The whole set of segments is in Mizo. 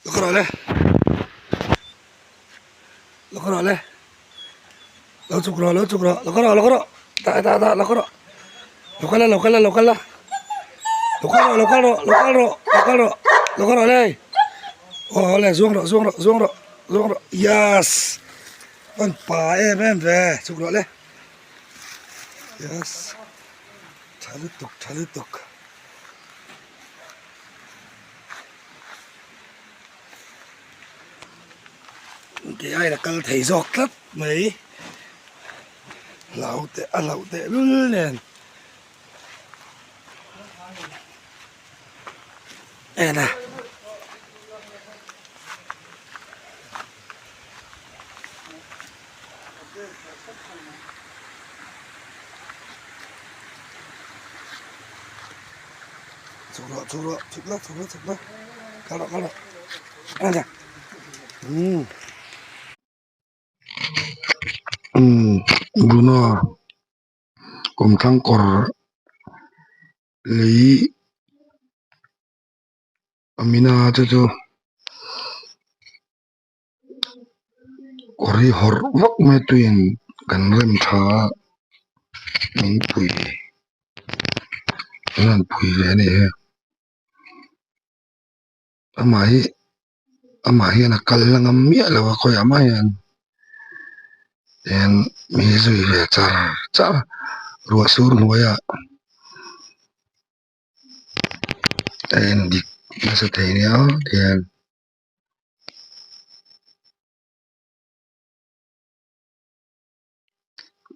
Lo kal rawh le lo kal rawh le lo chhuk rawh lo chhuk rawh lo kal rawh lo kal rawh dah dah dah lo kal rawh lo kal la lo kal la lo kal la lo kal rawh lo kal rawh lo kal rawh lo kal rawh lo kal rawh le aw aw le zuang rawh zuang rawh zuang rawh zuang rawh yes rawn pa em em ve chhuk rawh le yes tha lutuk tha lutuk. Ke aiin a kal thei zawk tlat mai hlau teh a hlauh teh lul nen en a. Chhuk rawh chhuk rawh chhuk la chhuk la chhuk la kal rawh kal rawh a umm umm Bruno kawmthlang kawr lei awmin a chu chu kawr hi hawrh vak mai tuiin kan rem tha a min pui an rawn pui ve a nih hi amah hi amah hian a kal la ngam miah lo a khawiah mah hian tihian mi zui ve char char ruah sur hnuaiah a en dik nasa thei nia tihian.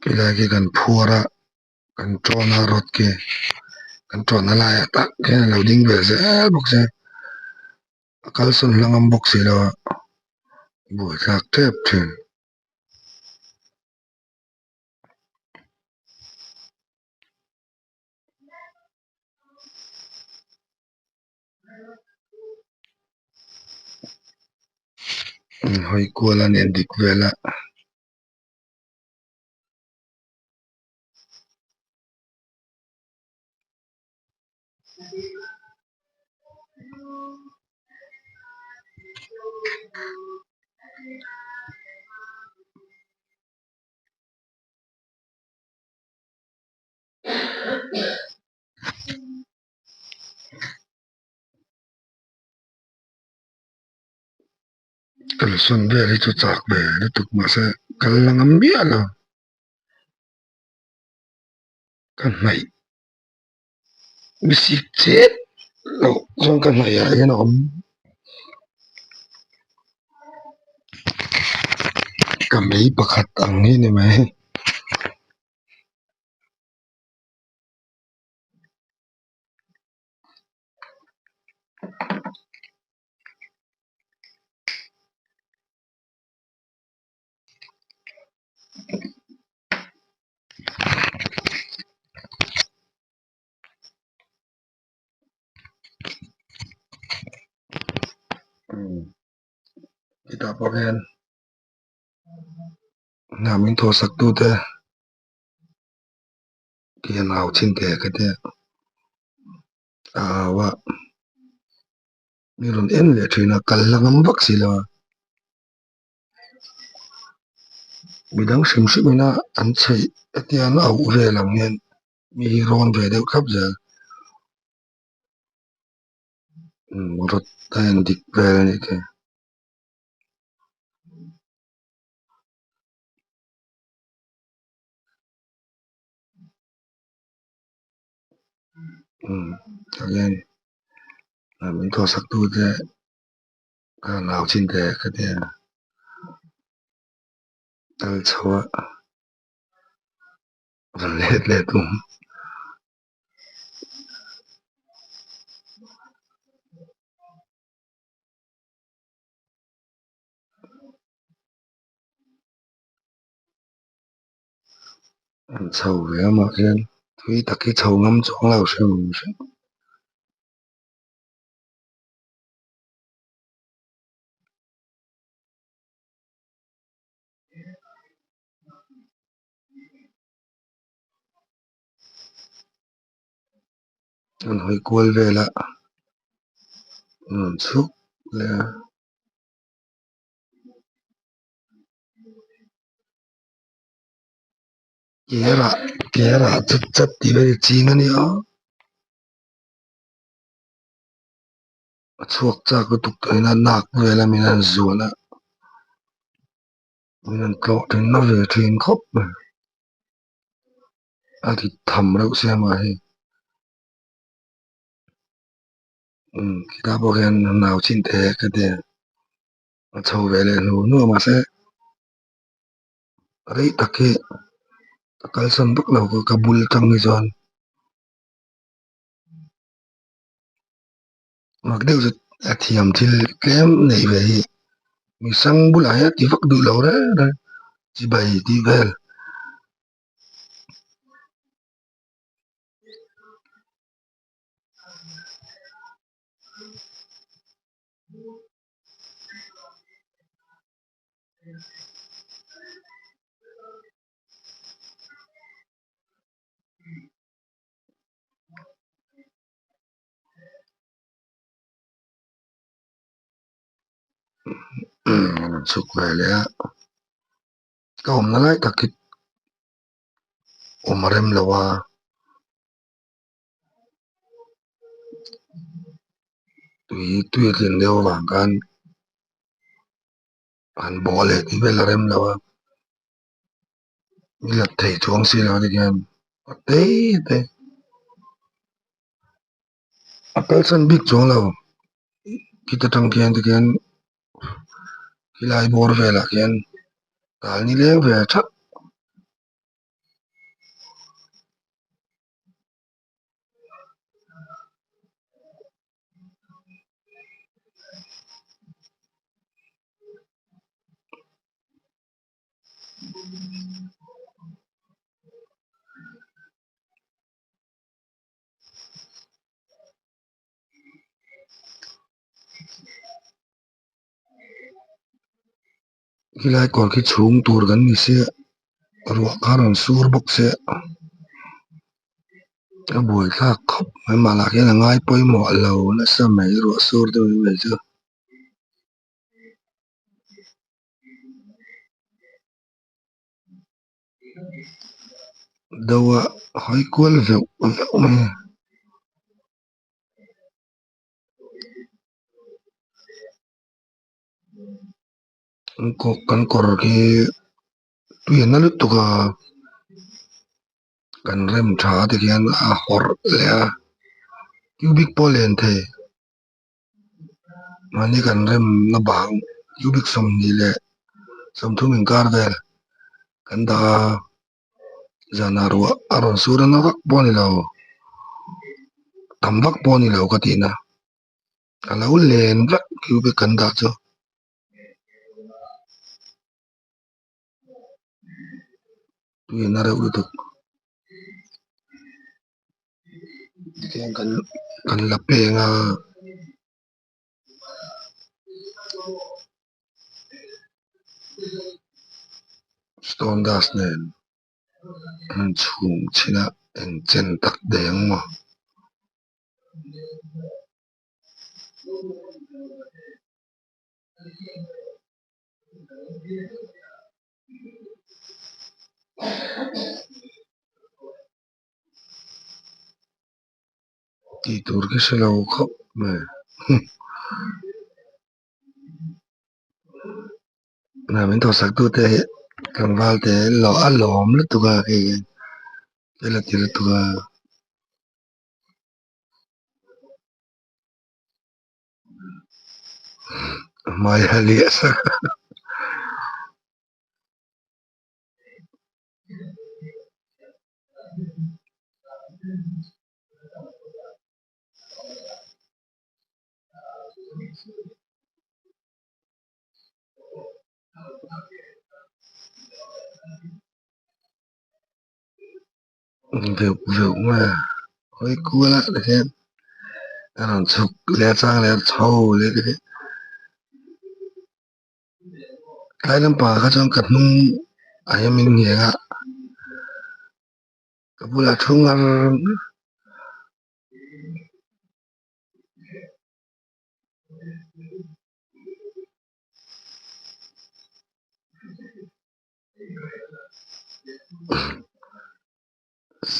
Helai khi kan phuar a kan tawn a rod khi kan tawnna laiah tak hian a lo ding ve zel bawk sia a kalsawn hla ngam bawk si lo a buaithlak tep thin. Hawi kual a nen dik vel a. Kalsawn vel hi chu chak ve lutuk mahse kal la ngam miah lo ka hnaih misik chet loh chuan ka hnaih ah hian a awm ka mei pakhat ang hi a ni mai. Hetah pawh hian hna min thawh sak tute. Hian au chin teh ka tia a au a mi rawn en leh thin a kal la ngam vak si lo a midang hrim hrim ina an chheih hetia an auh vel ang hian mi hi rawn ve deuh thlap zel umm rawt a en dik vel a nih khi. Umm tah hian min thawh sak tu te a nau chin teh ka tia kal chho a rawn let leh tum. An chho ve a mah hian tui tak hi chho ngam chuang lo hrim hrim. An hawi kual vel a an rawn chhuk leh a. Ke rah ke rah chat chat tih vel hi ching a nia a chhuak chak lutuk tawh in a nak vel a min han zuan a min han tlawh thin na ve thin khawp mai a rit tham reuh sia mah hi umm khitah pawh khian nau chin te ka ti a chho ve leh hnu hnu a mahse. Rei tak hi ka kalsan vak lo ka bul atang hi chuan mak deuh chu a thiam thil tlem neih ve hi mi hrang bulah hian ti vak duh lo reng reng chibai tih vel. Chhuk ve leh a ka awmna lai tak hi awm a rem lo a. Tui tui a tlin deuh avang khan han bawh leh tih vel a rem lo a ni lat thei chuang si lo tikhian a tei te a kalsan bik chuang lo khita tang khian tikhian khilai bawr velah khian tal ni leng ve thak. Khilai kawr khi chhung tur kan ni sia ruah kha rawn sur bawk sia a buaithlak khawp mai mahla khian a ngai pawimawh lo nasa mai ruah sur deuh in mai chu. Do a hawi kual veuh veuh mai a. Kan kawr khi tui a na lutuk a kan rem tha te khian a hawrh leh a cubic pawh a len thei mahni kan rem na bang cubic 20 leh 30 inkar vel kan dah a zanah ruah a rawn sur a na vak pawh a ni lo tam vak pawh a ni lo ka tihna. A lo len vek cubic kan dah chu. Tui a na reuh lutuk. Tikhian kan kan la peng a. Stone dust nen an chhung chhin a eng chen tak daih ang maw. Tih tur khi hre lo khawp mai hna min thawh sak tute hi tlangval te a lawm lutuk a hei hian thil a ti lutuk a. A hmai a liah sak a. Veuh veuh mai a hawi kual a tikhian a rawn chhuk leh a chang leh a chho leh te khi tlai lampangah kha chuan ka hnung ah hian min ngheng a ka bulah thu ngar ngar.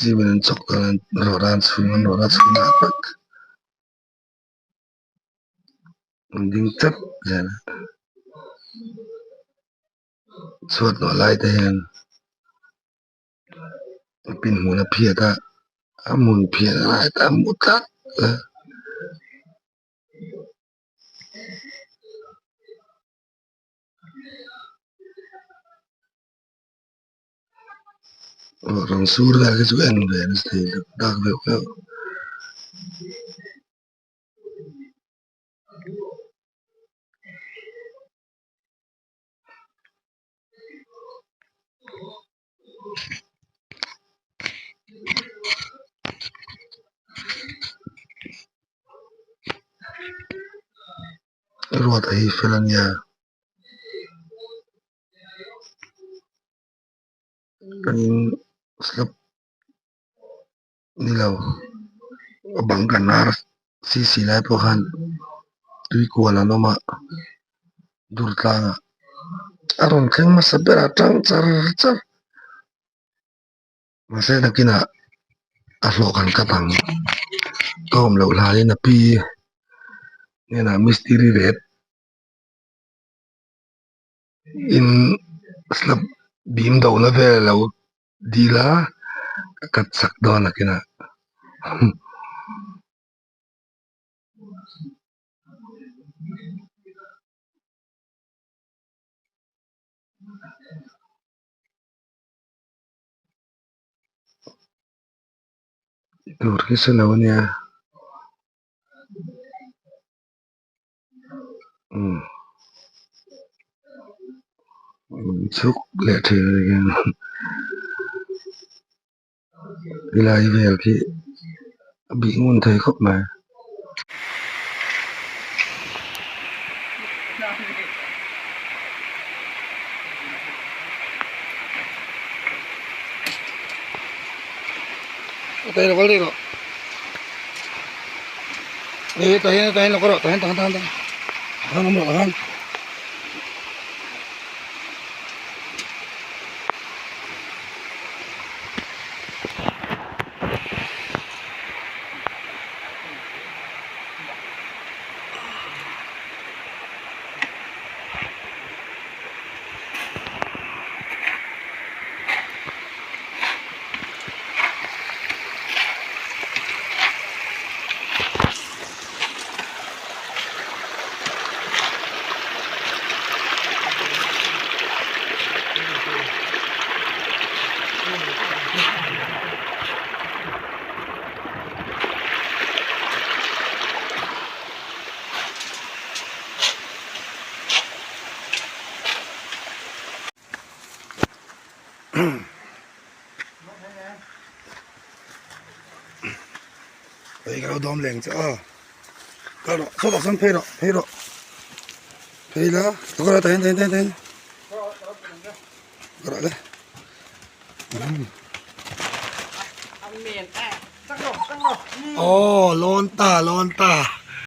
Cement an chawk dawn an rawt a an chhung an rawt a chhung ah tak an ding tlat zel a chhuat nawh lai te hian a pin hmun a phiat a a hmun phiat lai te a hmu tlat a. Rawng sur vel khi chu en ve nasa thei dak dak deuh deuh. Ruat a hi fel a nia. Kan slab ni lo a bang kan ar cc lai pawh khan tui kual an awm a dur tlangah a rawn thleng hmasa ber a tang char char mahse nakinah a hlawh kan kat ang ka awm loh hlanin a pi hnenah mistiri ret. In slab bim do na vel a lo dil a ka cut sak dawn a kinah tur khi hre lo ania. Chhuk leh thin a ni hian helai vel khi a bih ngun thei khawp mai. Hei ka lo dawm leng che aw kal rawh sawtah sawn phei rawh phei rawh phei la ka rawh tahin tahin tahin tahin ka rawh le aw lawn ta lawn ta.